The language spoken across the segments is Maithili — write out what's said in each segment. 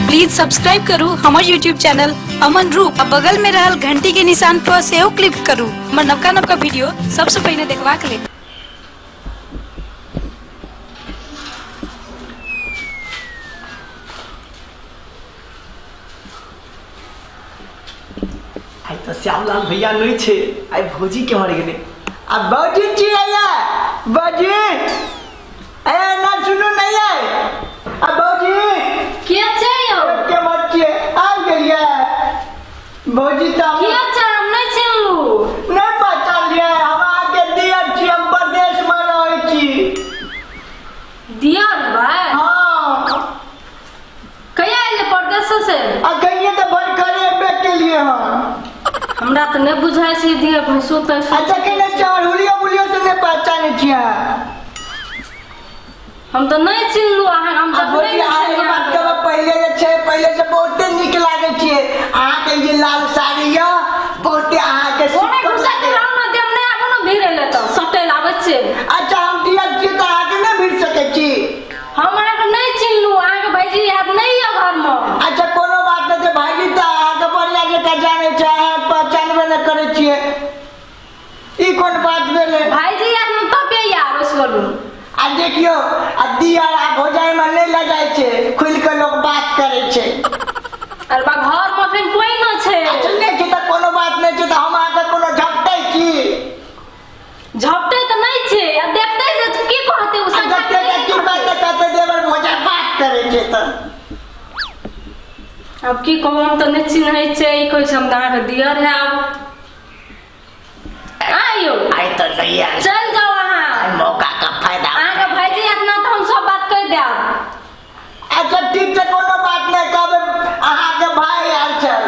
प्लीज सब्सक्राइब करू हमर यूट्यूब चैनल अमन रूप आ बगल में रहल घंटी के निशान पर सेहो क्लिक करू हमर नवका नवका वीडियो सबसे पहले देखबाक लेल। आई तो श्यामलाल भैया नहीं छे, आई भौजी के मर गेले। आ भौजी जी आया, भौजी ए ना सुनू नहीं आए। आ भौजी के छै यौ, के मत छे आ गेलिए भौजी। त के छै हम नहीं चिन्हलू, नहीं पहचानलिए। हम आके दियर छी, हम परदेश में रहै छी। दियर भाई? हां। कहिया आइले परदेश से? आ कहिए त भर करे बे के लिए। हम हमरा त नहीं बुझाय छै दियर भैंसो त। अच्छा केने चार हुलियो बुलियो से नहीं पहचाने छियै? हम तो नहीं चिन्हलू अहाँ। हम तो नहीं अहाँ बात करब। पहले जे छै पहले से बहुते नीक लागे छियै अहाँ के। जे लाल साड़ी य बहुते अहाँ के ओने घुसा के राम न देम नहीं आबो न भीड़ ले त सटे लाबै छै। अच्छा हम दियर छी त अहाँ के नहीं भीड़ सकै छी। हम अहाँ के नहीं चिन्हलू, अहाँ के भाईजी याद नहीं य घर में। अच्छा कोनो बात नहीं छै भाईजी, त अहाँ के बढ़िया जकाँ जानै छै, अहाँ पहचानबे न करै छियै। ई कोन बात भेलै? भाईजी याद न तबे यार ओस बोलू। आ देखियो आ दियर आ भौजाई में नहीं लजाय छै, खुल के लोग बात करे छै। अरे बा घर में फिर कोई न छै। अच्छा नहीं छै त कोनो बात नहीं छै, त हम अहाँ के कोनो झपटै छी? झपटै त नहीं छै। आ देखतै जे की कहतै उ सब। देखतै जे की बात कहतै, देवर भौजाई बात करे छै त। अब की कहू, हम त नहीं चिन्है छै। ई कहै छै हम अहाँ के दियर है। आब आइयो आई त नहीं आयल, चल जाओ अहाँ। मौका का फायदा अहाँ के भाईजी अपना तो हम सब बात कह देब। अच्छा ठीक छै कोनो बात नहीं, कहबै अहाँ के भाई आयल छल।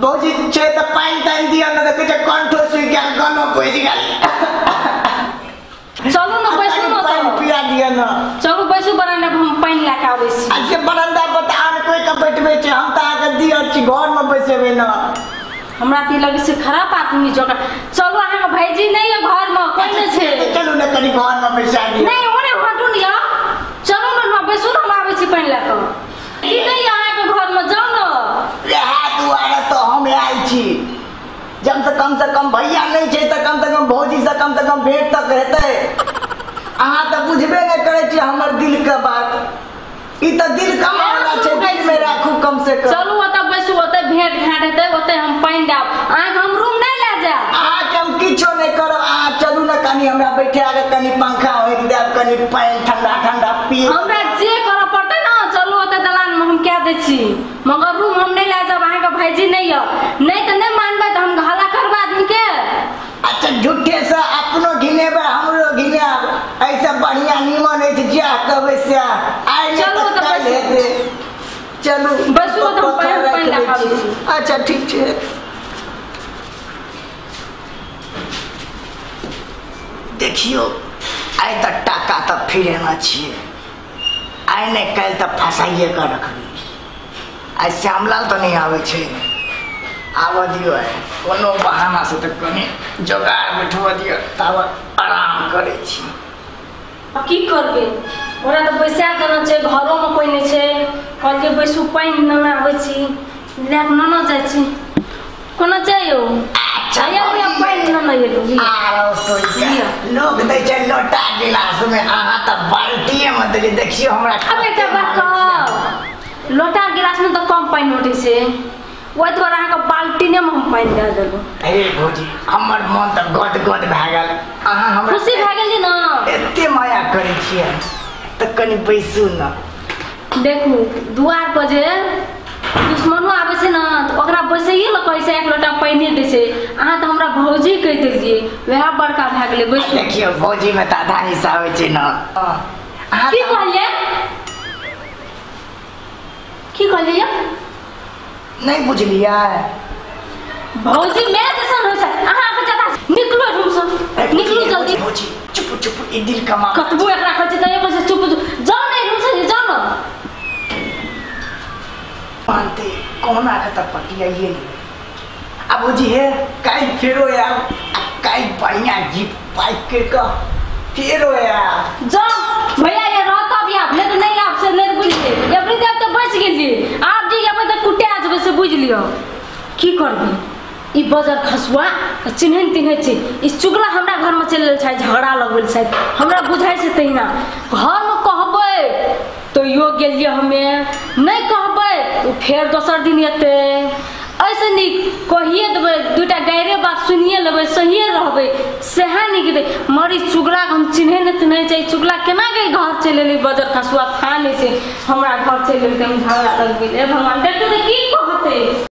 भौजी छै त पानि तानि दिअ न, देखै छै कंठो सुखि गेल, गलो बुझि गेल। चलू न बैसू न, पानि पिया दिअ न। चलू बैसू बरामदा पर, हम पानि लए के आबै छी। अच्छा बरामदा पर त आन कोई के बैठबै छै, हम त अहाँ के दियर छी, घर में बैसेबै न। हमरा त लगे छै खराब आदमी जकाँ। चलू अहाँ के भाईजी नहीं है घर में, कोई नहीं छै। चलू न कनी घर में बैसा दिअ। नहीं ओने हटू न, चलू न बैसू न, हम आबै छी पानि लए के। की नहीं अहाँ के घर में, जाउ न। इएह दुआरे तो हम आयल छी। जब से कम भैया नहीं छै त कम से कम भौजी से कम से कम भेंट तक हेतै। अहाँ त बुझबे नहीं करै छी हमर दिल के बात। ई त दिल कमावला छै, दिल में राखू कम से कम। चलू ओतऽ बैसू, ओतऽ भेंट घाट हेतै, ओतऽ हम पानि देब। अहाँ के हम रूम नहीं लए जायब। अहाँ के हम किछो नहीं करब। अहाँ चलू न कनी हमरा बैठा के कनी पंखा होइक देब, कनी पानि ठंडा ठंडा पी। हमरा जे करऽ पड़तै न, चलू ओतऽ दलान में हम कह दै छी, मगर रूम हम नहीं लए जायब। अहाँ के भाईजी नहीं य, नहीं त नहीं मानबै त हम हल्ला करबै आदमी के। अच्छा झूठे से अपनो घिनेबै हमरो घिनायब, ऐसे बढ़िया नीमन अछि जे कहबै से। आइ चलू त तऽ काल्हि बैसू। हेतै। चलू बैसू तऽ हम पानि लए कऽ आबै छी। अच्छा ठीक छै। देखियो आइ त टाका त फिरेना छियै, आइ नहि काल्हि त फसाइए कऽ रखबै। आइ श्यामलाल तऽ नहि आबै छै, आबऽ दियौ। आइ कोनो बहाना से तऽ कनि जोगाड़ बैठबऽ दियौ, ताबत आराम करै छी। अब की करबै, ओकरा तऽ बैसा देना छै, घरोमे कोइ नहि छै। कहलियै बैसू पानि नेने आबै छी, लए कऽ नेने जाइ छी। कोना छै यौ? अच्छा हैया लिअ पानि नेने एलहुँ। आरो सोच लोग दै छै लोटा गिलास में, अहाँ तऽ बाल्टीए में देलियै। देखियौ हमरा अब एकटा बात कहब, लोटा गिलासमे तऽ कम पानि उठै छै, ओहि दुआरे अहाँके बाल्टीनेमे हम पानि दए देलहुँ। हे भौजी हमर मन तऽ गद गद भए गेल। अहाँ हमरा खुशी भए गेली न? एते माया करै छियै तऽ कनि बैसू न। देखू दुआर पर जे दुश्मनो आबै छै न तऽ ओकरा बैसैए लए कहै छै, एक लोटा पानि दै छै। अहाँ तऽ हमरा भौजी कहि देलियै, वएह बड़का भए गेलै। बैसू। देखियौ भौजी में तऽ आधा हिस्सा होइ छै न। अहाँ की कहलियै? की कहलियै? नहीं बुझलियै? भौजी मैं जैसन होइ छै। अहाँ के ज्यादा निकलो रूम से, निकलू जल्दी। भौजी चुप चुप, ई दिल कमा कतबो एकरा कहै छै तैयो कहै छै चुप चुप। जाउ ने रूम से, जाउ न। मानते कोना के तऽ पटियाइए लेबै। आ भौजी हे काल्हि फेरो आयब, आ काल्हि बढ़िया जीप पाइक करि कऽ फेरो आयब। जाउ भैया ये रहत अब आब, नहीं तो नहीं आब से नहीं बुझलिए। एवरी देव तो बच गेलिए, आब की करबै ई बजर खसुआ चिन्है तिन्है छै ई चुगला हमरा घरमे चलि गेल छै झगड़ा लगबै छै हमरा बुझाइ छै तहिना घरमे कहबै तैयो गेलियै हमे नहि कहबै ओ फेर दोसर दिन एतै ऐसे नीक कहिए देबै दूटा गायरे बात सुनिए लेबै सहिए रहबै सएह नीक हेतै। मगर ई चुगलाके हम चिन्है नहि तिन्है छै चुगला केना के घर चलि एलै बजर खसुआ खा नहि छै हमरा घर चलि एलै हम झगड़ा लगबै। हे भगवान देखतै तऽ की कहतै।